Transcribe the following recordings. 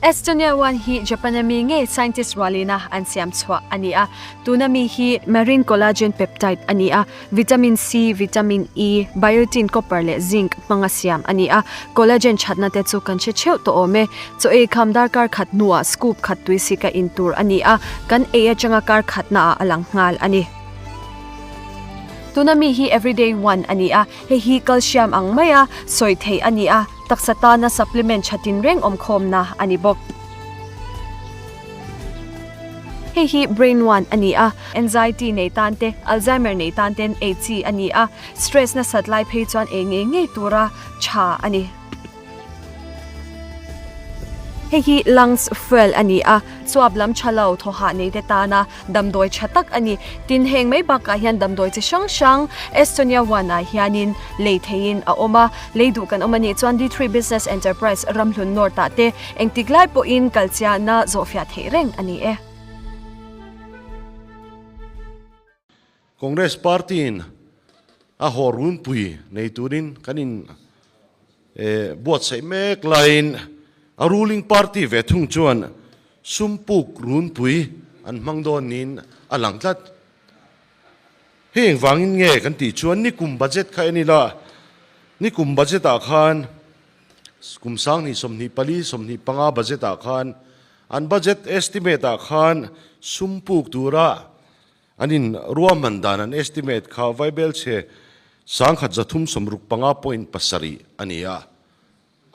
Estonia One hi Japan-a mi ngei scientist rualina an siam chhuah a ni a. Tuna mi hi marine collagen peptide a ni a, vitamin C, vitamin E, biotin, copper leh zinc hmanga siam a ni a. Collagen thatna te chu kan hre theuh tawh awm e. Chaw ei kham darkar khat hnuah scoop khat tuisik a in tur a ni a, kan ei atanga kar khatnaah a lang nghal a ni. Tuna mi hi everyday one a ni a, hei hi calcium ang maia sawi theih a ni a, taksa tana supplement tha tinreng awmkhawmna a ni bawk. Hei hi brain one a ni a, anxiety nei tan te, Alzheimer nei tan ten ei chi a ni a, stress nasat lai phei chuan ei ngei ngei tura tha a ni. Hei hi lungs fuel a ni a, chuap lam tha lo thawhah nei te tana damdawi tha tak a ni. Tin, heng mai bakah hian damdawi chi hrang hrang Estonia One ah hianin lei theihin a awm a, lei duh kan awm a nih chuan D3 Business Enterprise Ramhlun North ah te engtik lai pawhin kalchiahna zawhfiah theih reng a ni e. Congress Party in a haw runpui nei turin kan in buatsaih mek laiin a ruling party ve thung chuan sumpuk runpui an hmang dawn niin a lang tlat. Hei engvangin nge kan tih chuan nikum budget kha en ila, nikum budget ah khan kum sanghnih 24 25 budget ah khan an budget estimate ah khan sumpuk tura An in ruahman dan an estimate kha Vaibelchhe 1365.7 a ni a.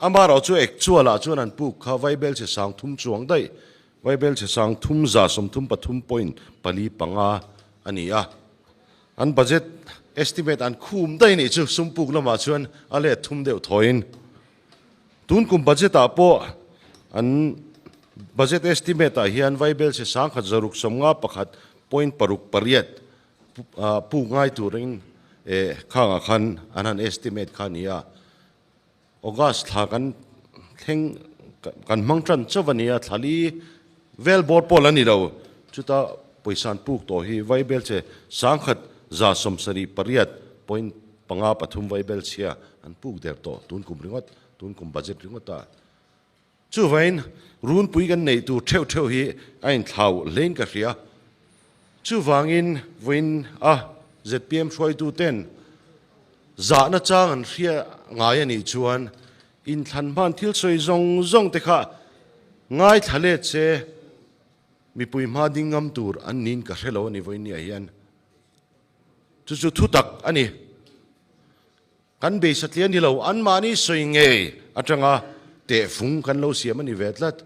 Amaherawh chu actual ah chuan an puk kha Vaibelchhe 3000 chuang daih, Vaibelchhe 3133.45 a ni a. An budget estimate an khum daih nih chu sum puk lamah chuan a let thum deuh thawiin. Tun kum budget ah pawh an budget estimate ah hian Vaibelchhe 1651.68 puk ngai turin khangah khan an han estimate kha a ni a. August thla kan thleng kan hmang tan chauh a ni a, thla li vel bawr pawl a ni lo. Chuta pawisa an puk tawh hi Vaibelchhe 1178.53 Vaibelchhia An puk der tawh tun kum ringawt, tun kum budget ringawt a. Chuvain runpui kan neih tur theuh theuh hi a inthlau hlein ka hria. Chuvangin vawiin a zpm hruaitu ten zahna chang an hria ngai a nih chuan inthlan hman thil sawi zawng zawng te kha ngaithla let se mipui hma ding ngam tur an niin ka hre lo a ni vawiin ni ah hian. Chu chu thutak a ni. Kan beisatliah ni lo, anmahni sawi ngei atanga tehfung kan lo siam a ni ve tlat.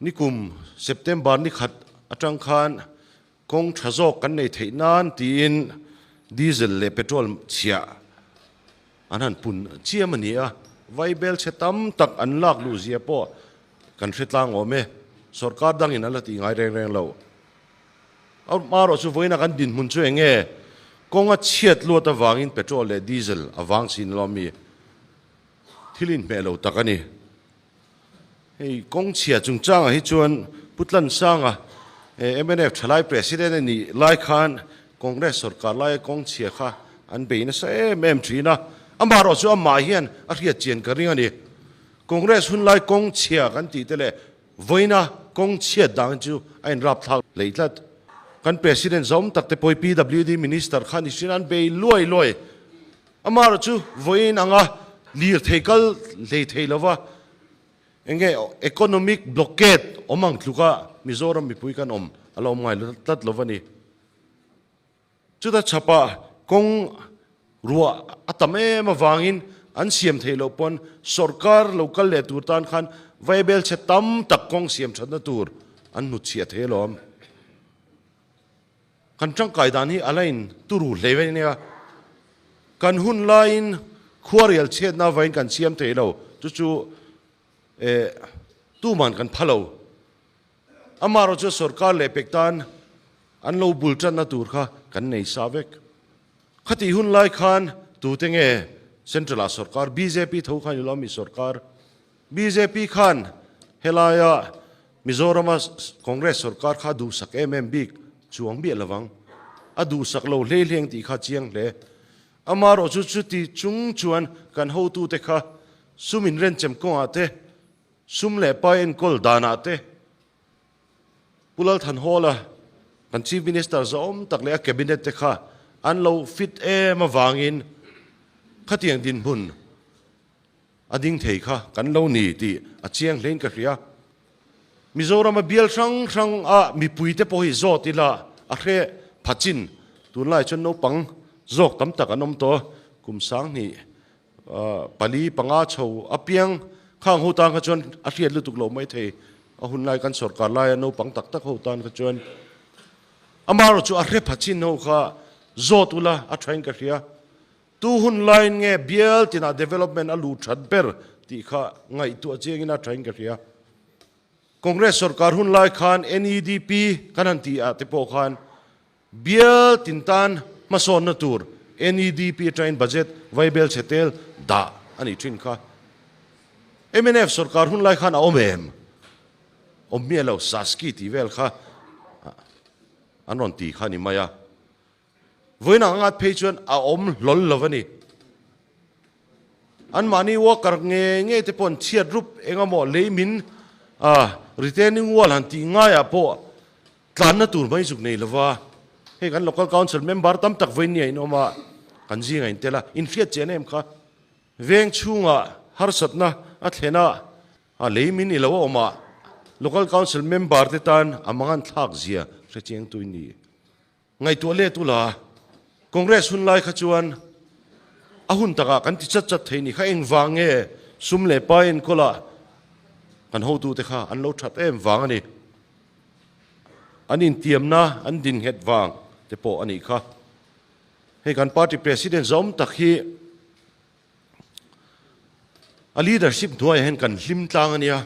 Nikum September ni khat atang khan kawng tha zawk kan nei theih nan tiin diesel leh petrol chhiah an han pun chiam a ni a, vaibel chhe tam tak an lak luh zia pawh kan hre tlang awm e, sorkar dangin an la tih ngai reng reng lo. Amaherawh chu vawiina kan dinhmun chu eng nge? Kawng a chhiat luat avangin petrol leh diesel a vang sin lo ami? Thil inhmeh lo tak a ni. Hei kawng chhia chungchangah hi chuan Pu Tlansanga mnf thalai president a nih lai khan Congress sorkar laia kawng chhia kha an bei nasa em em thin a. Amaherawh chu amah hian a hriat chian ka ring a ni. Congress hun lai kawng chhia kan tih te leh Vawiina kawng chhiat dang chu a inrap thlak hlei tlat. Kan President zawm tak te pawh hi PWD Minister kha ni hrin an bei luai luai. Amaherawh chu vawiin anga lirthei kal hlei thei lova enge economic blockade awm ang tluka Mizoram mipui kan awm a la awm ngai tlat lova ni. Chuta chhapah kawng ruah a tam em avangin an siam theih loh pawn sorkar lo kal leh tur tan khan vaibel chhe tam tak kawng siam thatna tur an hnutchhiah thei alawm. Kan tangkai dan hi a la in turu hle mai ania. Kan hun laiin khuarial chhiatna avangin kan siam thei lo, chu chu tuman kan pha lo. Amaherawh chu sorkar leh pek tan an lo bul tanna tur kha kan nei sa vek. Khatih hun lai khan tute nge Central ah sorkar bjp tho khan i lo ami sorkar? Bjp khan helaia Mizorama Congress sorkar kha duhsak em em bik chuang biah lovang. A duhsak lo hlei hleng tih kha chiang hle. Amaherawh chu chuti chung chuan kan hotute kha sum inrenchem kawngah te, Sum leh pai enkawl danah te Pu Lalthanhawla kan Chief Minister zawm tak leh a Cabinet te kha an lo fit em avangin khatiang dinhmun a ding thei kha kan lo ni tih a chiang hlein ka hria. Mizorama bial hrang hrang a mipui te pawh hi zawt ila a hre pha chin tunlai chuan naupang zawk tam tak an awm tawh a, kum 2000 pali panga chho apiang khang ho tan kha chuan a hriat lutuk lo mai thei a hun lai kan sorkar laia naupang tak tak ho tan kha chuan amaherawh chu a hre pha chin ho kha zawt ula a thain ka hria. Tu hun laiin nge bial tinah development a luh that ber tih kha ngaihtuah chiangin a thain ka hria. Congress sorkar hun lai khan NEDP kan han tih ah te pawh khan bial tin tan hmasawnna tur NEDP atangin budget vaibel chhe tel dah a nih thin kha. Mnf sorkar hun lai khan a awm em? Awm miah lo, Saski tih vel kha an rawn ti kha a ni mai a. Vawiin ang angat phei chuan a awm hlawl lo a ni. Anmahni worker nge nge te pawh an chhiat rup eng emaw lei min a retaining wall han tih ngaiah pawh tlanna tur mai zuk nei lova. Hei kan local council member tam tak vawiin ni a inawm a, kan zingah intel a, inhriat chian em kha. Veng chhungah harsatna a thlen a, a lei min i lo a awm a, local council member te tan a mangan thlak zia hrechiang tui ni. Ngaihtuah let ula, Congress hun lai kha chuan a hun takah kan ti chat chat thei ni kha engvang nge sum leh pai enkawlah kan hotute kha an lo that em vang a ni. An intiamna an din nghet vang te pawh a nih kha. Hei kan party president zawm tak hi a leadership hnuaiah hian kan hlim tlang a nia,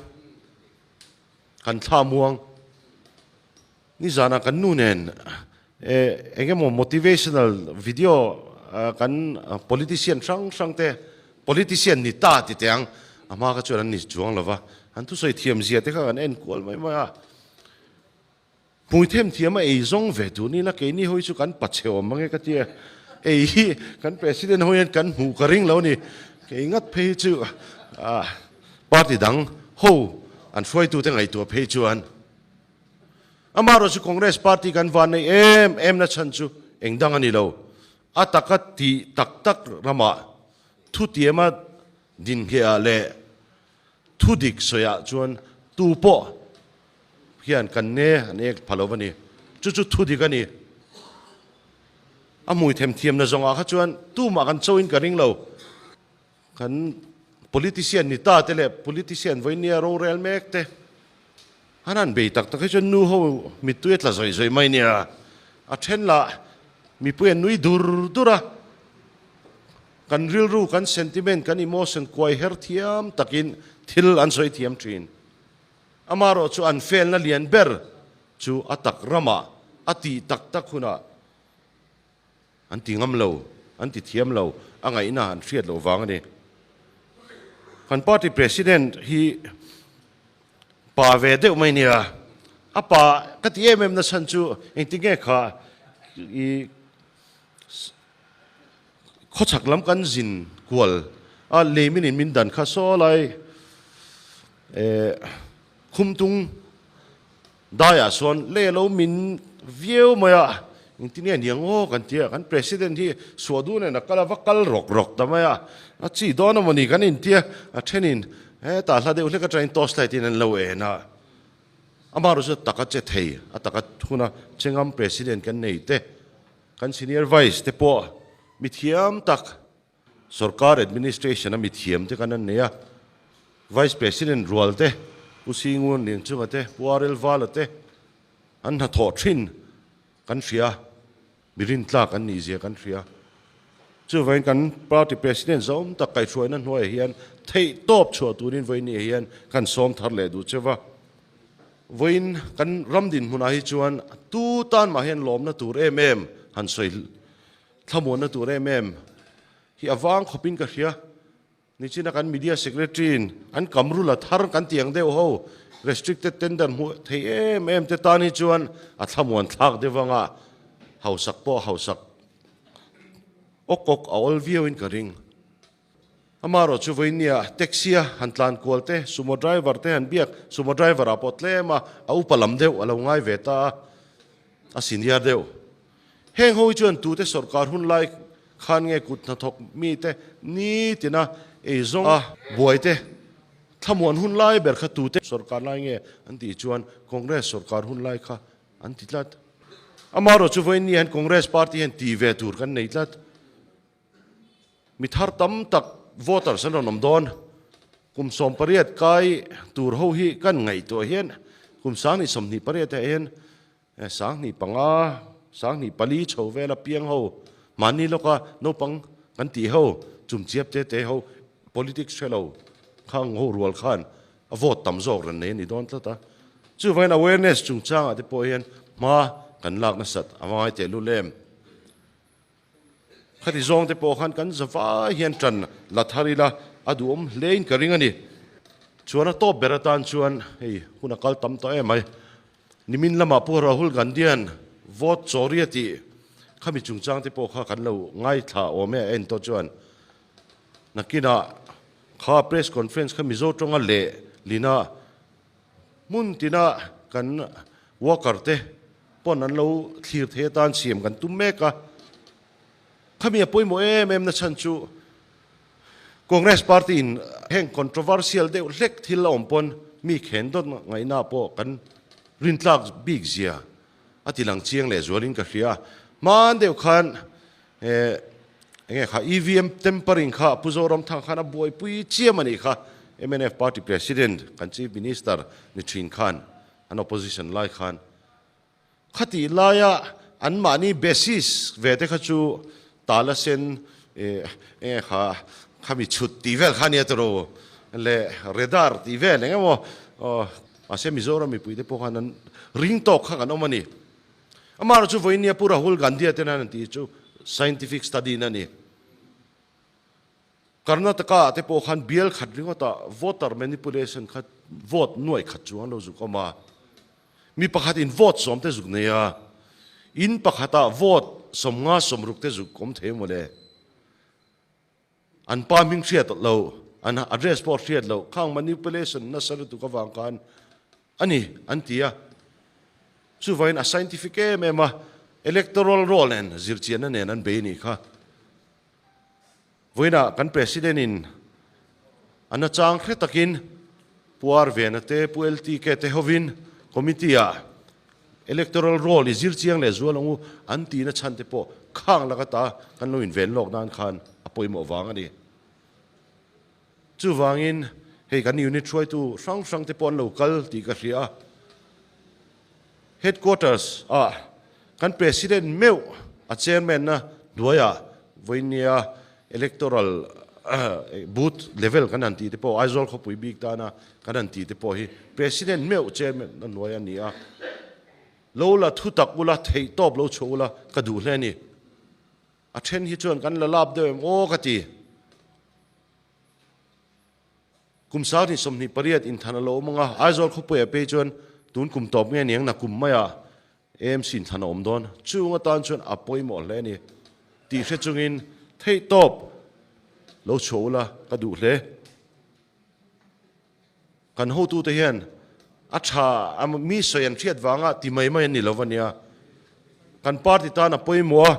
kan thla muang. Nizanah kan nu nen eng emaw motivational video kan politician hrang hrang te politician ni ta ti teh ang a hma kha chuan an ni chuang lo va, an thusawi thiam zia te kha kan en kual mai mai a. Hmui them thiam a ei zawng ve tur ni la keini ho hi chu kan pachhe awm mange ka tia ei hi kan president ho hian kan hmuh ka ring lo a ni kei ngat phei hi chu party dang ho an hruaitute ngaihtuah phei chuan Amaherawh chu Congress party kan van nei em em na chhan chu eng dang a ni lo. A taka tih tak tak ramah thutiama dinhngehah leh thudik sawiah chuan tu pawh hian kan ne an ek pha lo a ni. Chu chu thudik a ni. A hmui themthiamna zawngah kha chuan tumah kan choin ka ring lo. Kan politician ni ta te leh politician vawinia rorel mek te an han bei tak tak hi chuan nu ho mittui a tla zawih zawih mai nia. A then lah mipui an nui dur dur a, kan rilru, kan sentiment, kan emotion kuai her thiam takin thil an sawi thiam thin. Amaherawh chu an felna lian ber chu a tak ramah a tih tak tak hunah An ti ngam lo, an ti thiam lo, a ngaihna an hriat loh vang a ni. Kan party president hi pa ve deuh mai nia, a pa ka ti em em na chhan chu engtin nge kha i khawchhak lam kan zin kual a leimin in min dan kha saw lai eh khumtung Daiah chuan lei a lo min viau mai a, engtin nge niang aw kan ti a, kan President hi suah duh nen a kal a, va kal rawk rawk ta mai a, a chi dawn a mawni kan inti a, a thenin hetah hla deuh hlek atangin torch light in an lo en a, amaherawhchu a taka che thei, a taka thuna chengam President kan nei te, kan Senior Vice te pawh mithiam tak, Sorkar administration a mithiam te kan an nei a, Vice President rual te, Pu Singun Lianchunga te, Pu RL Vala te an hnathawh thin kan hria, mi rintlak an nih zia kan hria. Chuvangin kan party President zawm tak kaihhruaina hnuaiah hian theihtawp chhuah turin vawiin hian kan sawm thar leh duh cheu va. Vawiin kan ram dinhmunah hi chuan tu tan mah hian lawmna tur em em han sawi Thlamuanna tur em em hi a vang khawpin ka hria. Nichina kan media secretary in an kam rula thar kan tih ang deuh ho restricted tender hmuh thei em em te tan hi chuan a thlamuan thlak deuh anga hausak pawh hausak awk awk a awl viau in ka ring. Amaherawh chu vawinia taxi a han tlan kual te, sumo driver te han biak, sumo driver ah pawh tlem a, a upa lam deuh a lo ngai ve ta a, a senior deuh. Heng ho hi chuan tute sawrkar hun lai khan nge kut hnathawk mite nitina eizawng a buai te thlamuan hun lai ber kha tute sawrkar lai nge an tih chuan Congress sawrkar hun lai kha an ti tlat. Amaherawh chu vawiin ni hian Congress party hian tih ve tur kan nei tlat. Mi thar tam tak voters an rawn awm dawn. Kum 18 kai tur ho hi kan ngaihtuah hian kum 2028 ah hian 2005, 2004 chho vela piang ho, mahni lawka naupang kan tih ho, chumchiap te te ho, politics hre lo khang ho rual khan a vote tam zawk rawn nei a ni dawn tlat a. Chuvangin awareness chungchangah te pawh hian hma kan lak nasat a ngai tehlul em. Khati zawng te pawh khan kan za vai hian ṭan la thar ila a duhawm hlein ka ring a ni. Chuan a tawp ber atan chuan hei hun a kal tam tawh em mai. Nimin lamah Pu Rahul Gandhi-a'n vote chawri a tih khami chungchang te pawh kha kan lo ngaithla awm e a en tawh chuan nakinah kha press conference kha Mizo tawnga leh lina Hmun tina kan worker te pawn an lo thlir thei atan siam kan tum mek a. Khami a pawimawh em em na chhan chu Congress party in heng controversial deuh hlek thil a awm pawn mi khen dawt ngaihna pawh kan rintlak bik zia a ti lang chiang leh zualin ka hria. Hman deuh khan Enge kha EVM tampering kha Pu Zoramthang khan a buaipui chiam a nih kha. Mnf party president kan chief minister ni thin khan an opposition lai khan khatih laia an mahni basis ve te kha chu tala sen enge kha khami chhut tih vel kha nia tawrh leh radar tih vel eng emaw mahse Mizoram mipui te pawh khan an ring tawk kha kan awm a ni. Amaherawh chu vawiin nia Pu Rahul Gandhi-a ten an tih chu scientific study na a ni. Karnataka ah te pawh khan bial khat ringawtah voter manipulation kha vote nuaih khat chuang lo zuk awm a. Mi pakhat in vote sawm te zuk nei a, in pakhatah vote 50 60 te zuk awm thei mawle. An pa hming hriat loh, an address pawh hriat loh, khang manipulation nasa lutuk avang khan a ni an ti a. Chuvangin a scientific em em a, electoral roll nen zirchianna nen an bei a nih kha. Vawiinah kan President in a nachang hre takin Pu Arvena te, Pu LTK te hovin committee ah Electoral roll i zir chiang leh zual ang u an tihna chhan te pawh khang lak ata kan lo inven lawk nan khan a pawimawh vang a ni. Chuvangin hei kan unit hruaitu hrang hrang te pawh an lo kal tih ka hria a. Headquarters ah kan President meuh a chairman na hnuaiah vawinia Electoral booth level kan han tih te pawh Aizawl khawpui bik tana kan han tih te pawh hi President meuh chairman a hnuai a ni a, lo la thu tak ula theih tawp lo chhuah ula ka duh hle a ni. A then hi chuan kan la lap deuh em aw ka ti. Kum 2028 inthan a lo awm ang a, Aizawl khawpuiah phei chuan tun kum tawp nge niang na kum maiah AMC inthlan a awm dawn. Chung atan chuan a pawimawh hle a ni tih hre chungin theihtawp lo chhuah ula ka duh hle. Kan hotute hian a tha a mi sawi an hriat vanga ti mai mai an ni lo a nia. Kan party tan a pawimawh a,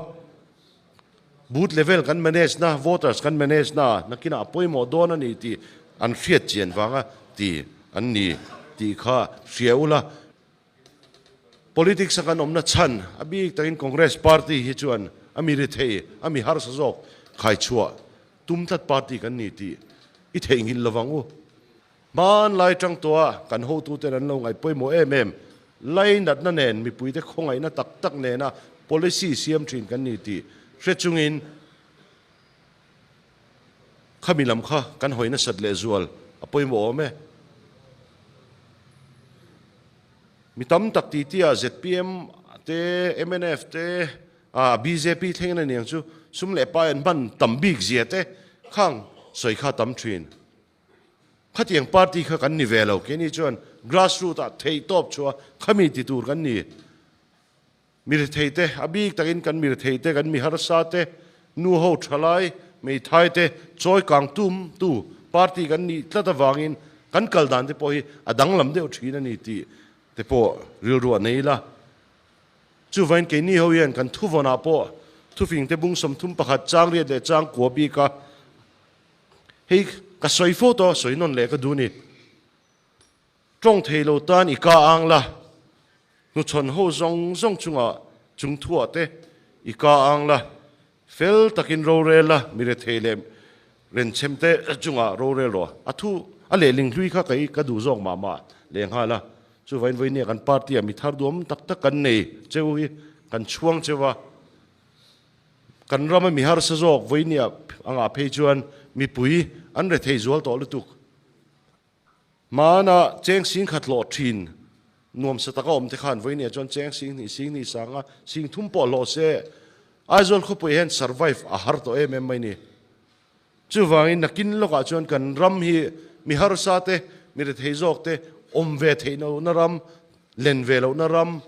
booth level kan manage na, voters kan manage na nakinah a pawimawh dawn a ni tih an hriat chian vanga ti an ni tih kha hria ula. Politics a kan awmna chhan a bik takin Congress party hi chuan a mi rithei, a mi harsa zawk khaichhuah tum tlat party kan ni tih i theihnghilh lovang u. Hmanlai tang tawha kan hotuten an lo ngaih pawimawh em em, lainatna nen mipuite khawngaihna tak tak nena policy siam thin kan ni tih hre chungin Khami lam kha kan hawi nasat leh zual a pawimawh awm e. Mi tam tak titi ah zpm te, mnf te, ah bjp thleng in a ni ang chu sum leh pai an hman tam bik zia te khang sawi kha tam thin. Khatiang party kha kan ni ve lo, keini chuan grassroot ah theihtawp chhuah khami ti tur kan ni. Mi rethei te, a bik takin kan mi rethei te, kan mi harsa te, nu ho tha lai, hmeithai te chawi kang tum tu party kan nih tlat avangin kan kal dan te pawh hi a danglam deuh thin a ni tih te pawh rilru a nei la. Chuvain keini ho hian kan thuvawnah pawh thufing te bung 31 chang riat leh chang kua bik a, hei ka sawi fo tawh a, sawi nawn leh ka duh ni. Tawng thei lo tan i ka ang la, hnuchhawn ho zawng zawng chungah chungthuah te i ka ang la, fel takin rorel la, mi rethei leh renchem te chungah rorel rawh. A thu a lehling hlui kha kei ka duh zawk mah mah lehnghal a, chuvain vawinia kan party ah mi thar duam tak tak kan nei cheu hi kan chhuang cheu a, kan rama mi harsa zawk vawinia angah phei chuan mipui an rethei zual tawh lutuk. Hmana cheng sing khat hlawh thin nuamsa taka awm te khan vawinia chuan cheng sing hnih, sing hnih sanga sing thum pawh hlawh se Aizawl khawpui hian survive a har tawh em em mai ni. Chuvangin nakin lawkah chuan kan ram hi mi harsa te, mi rethei zawk te awm ve theih lohna ram, len ve lohna ram,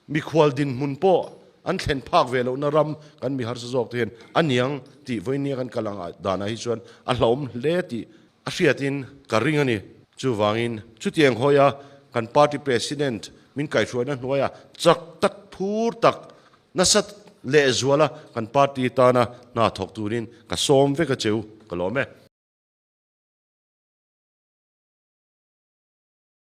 Mikhual dinhmun pawh an thlen phak ve lohna ram kan mi harsa zawk te hian a niang tih vawinia kan kal ang danah hi chuan a hlauhawm hle tih a hriatin ka ring a ni. Chuvangin chutiang hawia kan party president min kaihhruaina hnuaia chak tak phur tak nasa lehzuala kan party tana hna thawk turin ka sawm vek a cheu ka lawm e.